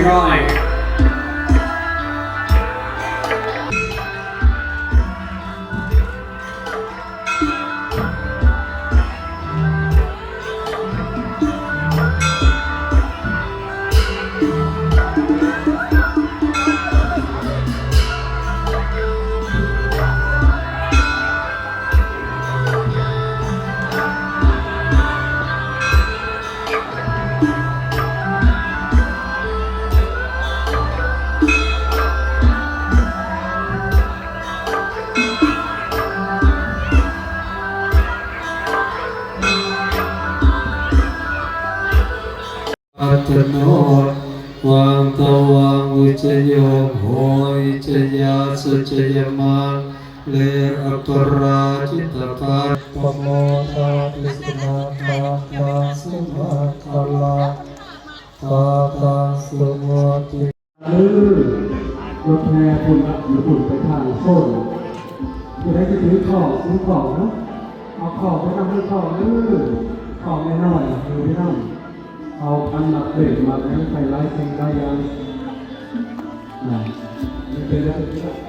ຮ້ອຍ ປັດຕະໂນ ວັງຕະວັງ ວິຈະໂຍ ໂຫ ວິຈະຍາ ສຸຈະຍະມາ ເລ ອະປະລາຈິດຕະປາ ປະໂມທາ ຕິສະນາຄາທາ ສຸມັງຄະລາ ຕາທາ ສຸໂຫຕິ ເອີ ລົດແຫ່ພຸ້ນລະ ຢູ່ພຸ້ນໄປທາງໂຊນ ຜູ້ໃດຈະຖືຂອງ ຖືຂອງນະ ເອົາຂອງໄປນຳເດີ ຂອງເດີ ຂອງນ້ອຍໆ ຖືໄປນຳ ເອົາອັນໜັກເປັນມາໃຫ້ຫຼາຍສິ່ງຫຼາຍຢ່າງນະ ນີ້ເປັນ